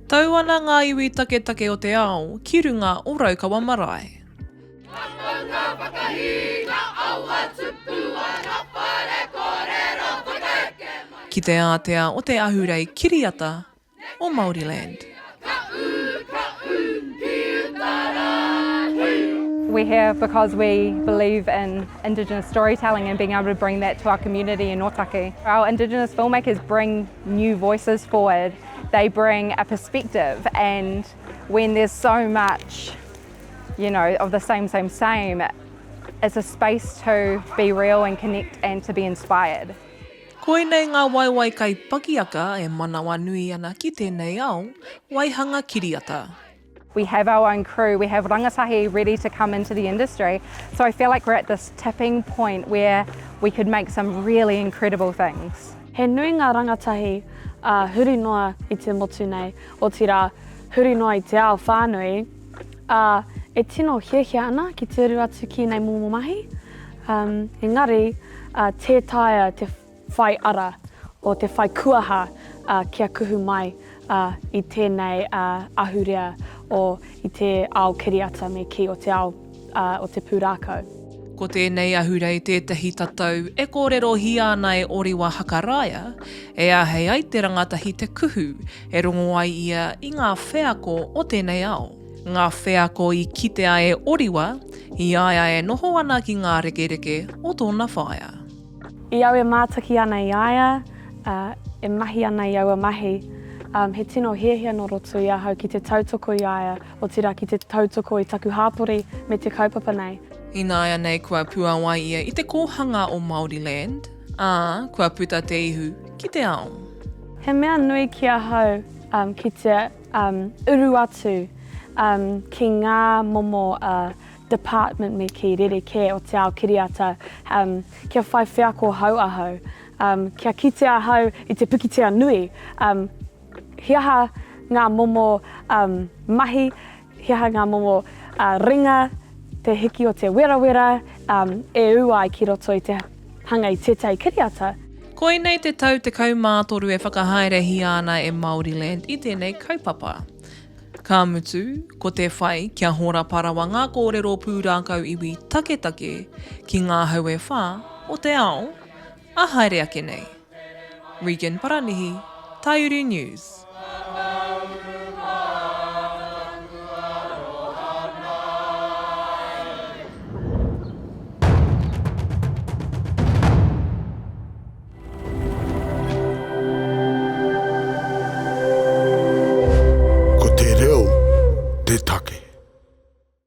Tau ana ngā iwi taketake o te ao ki runga o Raukawa Marae. Ka maunga whakahī, ka awa tupu ana whare kōrero whakaeke mai. Ki te ātea o te ahurei kiriata o Māoriland. Ka ū, ka ū, ki uta rā, hui! We're here because we believe in Indigenous storytelling and being able to bring that to our community in Ōtaki. Our Indigenous filmmakers bring new voices forward, they bring a perspective and when there's so much you know, of the same, same, same, it's a space to be real and connect and to be inspired. Koinei ngā waewae kai pakiaka e manawanui ana ki tēnei ao waihanga kiriata. We have our own crew, we have rangatahi ready to come into the industry, so I feel like we're at this tipping point where we could make some really incredible things. He nui ngā rangatahi huri noa i te motu nei, otirā, huri noa i te ao whānui, ā, e tino hiahia ana ki te uru atu ki ēnei momo mahi, engari, tē taea te whai ara o te whai kuaha kia kuhu mai i tēnei ahurea o i te ao kiriata me kī o te ao o te pūrākau. Ko tēnei ahurei tētahi tatau e kōrerohia ana e Oriwa Hakaraia, e āhei ai te rangatahi te kuhu e rongo ai ia i ngā wheako o tēnei ao. Ngā wheako i kitea e Oriwa i a ia e noho ana ki ngā rekereke o tōna whaea. I au e mātaki ana i a ia, ā, e mahi ana i aua mahi, ā, he tino hiahia nō roto i ahau ki te tautoko i a ia, otirā ki te tautoko i taku hāpori me te kaupapa nei. Ināianei kua puāwai ia i te kōhanga o Māoriland, ā, kua puta te ihu ki te ao. He mea nui ki ahau ki te uru atu ki ngā momo department me kī rerekē o te ao kiriata, um, kia whai wheako hou ahau, um, kia kite ahau i te pikitia nui, um, he aha ngā momo um, mahi, he aha ngā momo uh, ringa, te hiki o te werawera um, e ū ai ki roto i te hanga i tētahi kiriata. Koinei te tau 13 e whakahaerehia ana e Māoriland i tēnei kaupapa. Ka mutu, ko te whai kia hōrapa rawa ngā kōrero pūrākau iwi taketake ki ngā hau e whā o te ao, ā haere ake nei. Regan Paranihi, Taiuru News. Ko te reo te take.